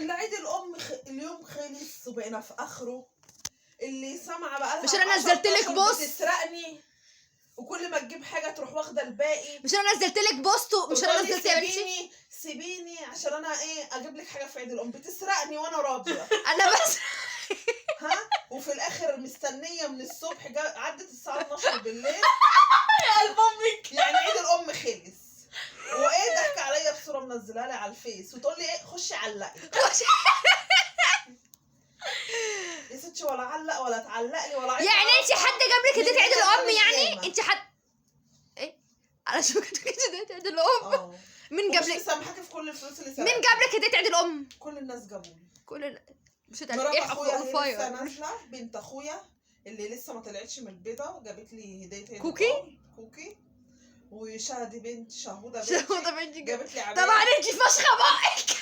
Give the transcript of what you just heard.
اللي عيد الام اليوم خلص وبقينا في اخره. اللي سامعه بقى لها مش أنا نزلت لك 10 post؟ بتسرقني، وكل ما تجيب حاجة تروح واخده الباقي. مش انا نزلت لك post، مش انا وتقولي نزلت يا بنتي؟ سيبيني سيبيني عشان انا ايه اجيب لك حاجة في عيد الام، بتسرقني وانا راضية. انا بس ها، وفي الاخر مستنيه من الصبح، عدت الساعة 12 بالليل. يا قلب امك. يعني عيد الام خلص. وايه ضحك عليا بصورة منزلها لي على الفيس وتقول لي ايه خشي علقي. يا ستي ولا علق ولا تعلق لي ولا عايزة يعني انت أعرف. حد جاب لك هديه عيد الام؟ يعني من انت حد ايه؟ على شو كنت هديه عيد الام؟ اه. مين جاب ومش لك؟ مسامحاكي في كل الفلوس اللي مين سرقتها. جاب لك هديه عيد الام؟ كل الناس جابوا لي. كل مش مرات ايه اخويا on اللي لسه fire. نازله، بنت اخويا اللي لسه ما طلعتش من البيضة، جابت لي هديه عيد كوكي؟ الأم. كوكي. وشهدي بنت شهوده بنتي شهودة بنتي جابت لي عباية. طبعا انت فشخه بقك.